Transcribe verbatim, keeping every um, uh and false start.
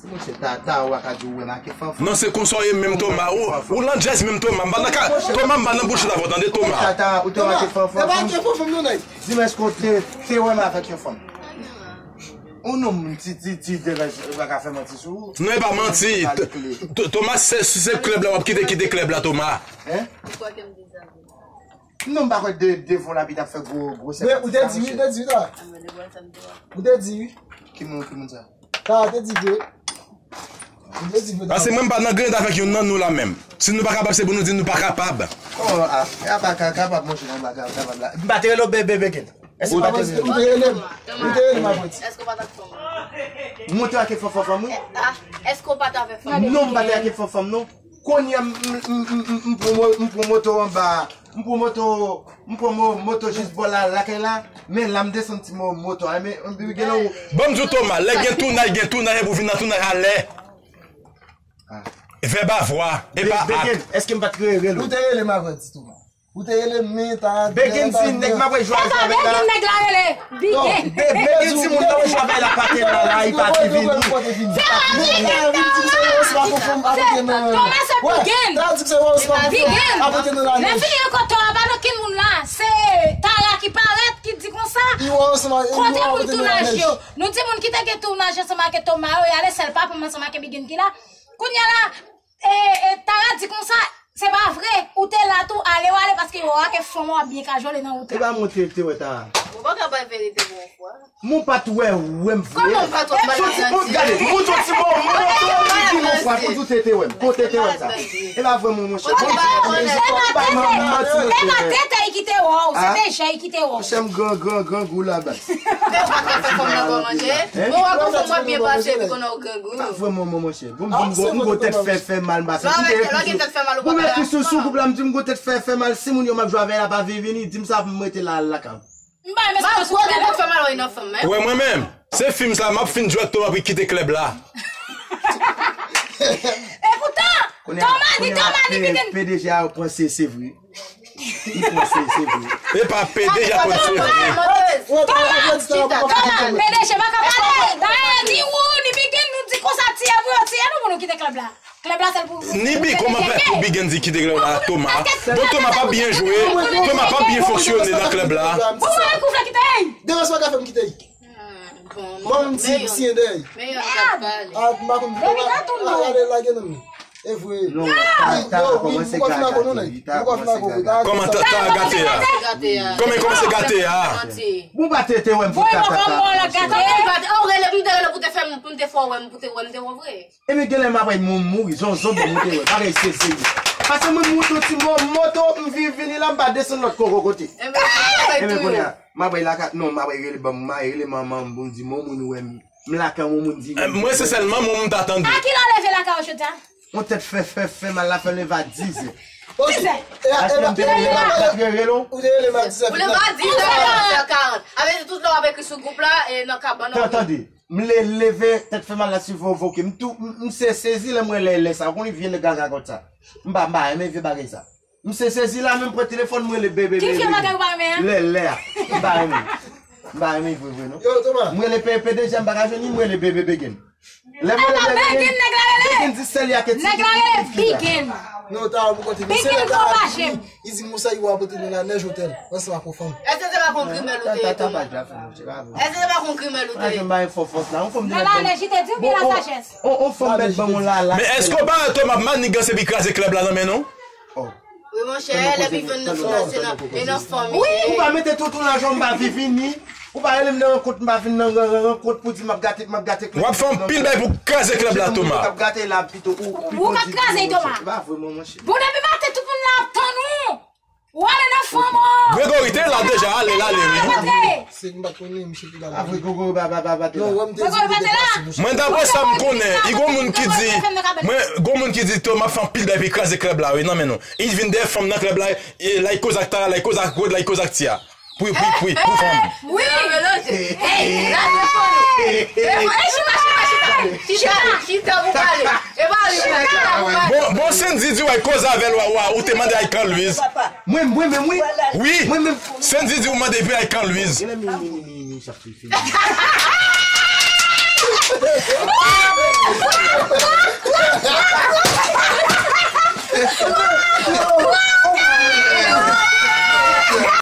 Monchè, Tara, Tara, ou a ka di ou wè m ak fanfan. Non, se konsa w ye menm, Toma. Ou, ou landjèz menm, Toma. M pa nan ka, Toma, m pa nan bouch avè w, tande, Toma. Tara, Tara, ou te wè m ak fanfan? Di m, èske w te, te wè m avèk yon fanm? Ou non, m ti, ti, ti, de pa ka fè manti sou ou. Non, e pa manti. T-, T-, Toma, se, si se klèb la, w ap kite, kite klèb la, Toma. Hein? Non, m pa kwè de, devan l abit ap fè gwo, gwo sèk. Ou te di wi, ou te di wi, Tara. Ou te di wi. Ki moun, ki moun sa? Tara te di vre. Ou te di vre, Tara. Paske mwen, m pa nan grenn avèk youn nan nou la menm. Si nou pa kapab, se pou nou di nou pa kapab. Oh, ah, a pa ka, kapab, monchè, m pa ka, kapab la. M pa te rele w bebe, bebe. Èske w pa te rele m? Ou te rele m, ou te rele m apre ti. Èske w pa t ak fanm? Mwen te ak fanm, fanm, fanm, wi. Ah, èske w pa t avè fanm? Non, m pa te ak fanm, fanm, non. Kounye a, m, m, m, m, m, m pran mo-, m pran moto anba, m pran moto, m pran mo-, moto jis bò la, lakay la, men la m desann ti mo-, moto a, men, m, gen lè ou Ban m di w, Toma, lè gen tounaj, gen tounaj, epi w vin nan tounaj a lè. Ah. Vèb a vwa, e pa ak. Begen, èske m pa t rele w? Ou te rele m avan di Toma. Ou te rele m, men ta. Begen di nèg m ap jwe avèk la. Begen nèg la rele. Bigen. Begen di moun nan jwe avèk la pa te la, la, li pa te vini. Toma se Bigen. Bigen. Lè fini ankò Toma pa nan ken moun la. Se Tara ki parèt, ki di konsa. Kote moun tounaj yo? Nou di moun ki te gen tounaj ansanm ak Toma yo, y ale sèl papa m ansanm ak Bigen ki la. Kounye a la, E, e, Tara di konsa, se pa vre, ou te la tou, ale w ale, paske yo wè ke fanm w ap byen kajole nan wout la. E pa mwen te, te wè Tara. Ou pa ka bay verite pou yon fwa. Mwen pa t wè, wè m vre. Kòman ou pa t wè m? Soti, mwen gade, mwen soti, mwen, mwen, mwen, mwen, mwen, mwen, fwa, pou di w te, te wè m. Kote te wè m sa? E pa vre, mwen, monchè. Mwen pa wè w, e pa tete, e pa tete ki te wè w, se te jay ki te wè w. Monchè, m gran, gran, gran gou la, baz. Te w pa ka fè fanm nan bon manje? Bon, w a konn fanm w ap byen pase, epi konnen w gran gou. Pa vre, mwen, mwen, monchè. Bon, m di m gon, m gon tèt fè, fè mal, m pa fè. Lè w gen tèt fè mal, ou pa ka. Mwen mèt sou, sou gwoup la, m di m gon tèt fè, fè mal, si moun yo m ap jwe avè y la pa vin vini, di m sa pou m rete la, lakay. M pa renmen sa. Ou gen tèt fè mal, ou nan fanm, men. Wè, mwen menm, se fim sa, m ap fin jwe ak Toma pou kite klèb la. E poutan, Toma, ni Toma, ni Biden. P D G a pran se, se vre. Li pran se, se vre. E pa P D G a pran se vre. Toma, Toma, P D G pa ka pale. Dayè, ni ou, ni Biden, nou di konsa, tiye pou yo tiye nou pou nou kite klèb la. Klèb la, sèl pou, pou Ni Bi, kòman fè pou Big Andy kite klèb la ak Toma? Bon, Toma pa byen jwe, Toma pa byen fonksyone nan klèb la. Bon, mwen kouvle kite. Devan sa ka fè m kite. Bon, m di, m siyen dèyè. Men yon k ap pale. Ah, m pa konn. Baby, gade non. E vre. Non, ta, ta kòmanse gate a, ta kòmanse gate a. Kòman ta, ta gate a? Kòman kòmanse gate a? Bon, pa te, te wè m pou ta, ta, ta. Ou rele m, te rele pou te fè m, pou m te fè w wè m, pou te wè m, te wè vre. Ebyen, genlè m ap bay moun mouri, zonzon bon moute wè, bagay serye. Paske mwen monte yon ti mo-, moto, m vin vini la, m pa desann lòt koko kote. Ebyen, kounye a, m ap bay lakay, non, m ap bay rele, ban m, m a rele manman m pou m di, mon moun wè m, m lakay, mon moun di. Mwen, se sèlman mon moun ta tande. A ki lè w leve lakay ou jodi a? Yon tèt fè, fè, fè mal la fè leve a dizè. Dizè. Ou te rele m a dizè. Ou leve a dizè, karant. Avè di tout lè w ap ekri sou gwoup la, e nan kabann ou. Tande. M le-, leve, tèt fè mal la sivwoke. M tou, m, m se sezi lè m wè lè, lè sa. Ou konn vye lè gaga konsa. M pa, m pa renmen vye bagay sa. M se sezi la, menm pran telefòn, m rele bebe, bebe. Ki vye bagay ou pa renmen an? Lè, lè a. M pa renmen. M pa renmen vre, vre, non. Yo, Toma. M rele P-, P D G, m pa ka jwenn li, m rele bebe, bebe. Lè m rele, lè, lè, Big Andy, nèg la rele. Big Andy, sèl y a ke ti. Nèg la rele Big Andy. Non, ta, pou kontinye. Big Andy, konpa jem. Li di m konsa, yo ap rete nan lanèj otèl, ansanm ak yon fanm. Èske se pa kon grimèl ou te ye, Toma? Èske se pa kon grimèl ou te ye? Nan lanèj, li te di, oubyen la sajès? On, on fanm mèt ban mwen la, la. Men èske w pa wè Toma ap manigans epi kraze klèb la nan men nou? Wi, monchè, lè Big Andy nan fanm, se nan, e nan fanm li ye. Ou pa mete tout ou lajan, m pa vini. Ou pa rele m nan rankont, m pa vin nan ran-, ran-, rankont pou di m ap gate, m ap gate klèb. W ap fè anpil bagay pou kraze klèb la, Toma. Ou k ap gate la pito, ou pito di, kraze, Toma. Se pa vre, mwen, monchè. Bon, depi maten, tout moun la ap tann ou. Ou ale nan fanm ou. Gregory te la deja, ale, l ale, wi. Se m pa t konnen, misye te la. A vre, Gregory pa, pa, pa, pa te la. Non, wè m te di, Gregory pa te la. Mwen, daprè sa m konnen, i gon moun ki di, mwen, gon moun ki di, Toma ap fè anpil bagay pou kraze klèb la, wi, nan men nou. I vin dèyè fanm nan klèb la, e, la i koze ak Tara, la i koze ak Rod, la i koze ak Tia. Pou, pou, pou, pou fanm. Wi. Ey, la telefòn. Ey, chita, chita, chita. Chita, chita pou pale. E pa li, chita pou pale. Bon, bon, Sendy di w al koze avè l, wa, wa, ou te mande al Carl Louise. Mwen, mwen menm, wi. Wi. Mwen menm. Sendy di w mande pou al Carl Louise. Genlè mi, mi, mi, mi, mi, sa fè fini. Èske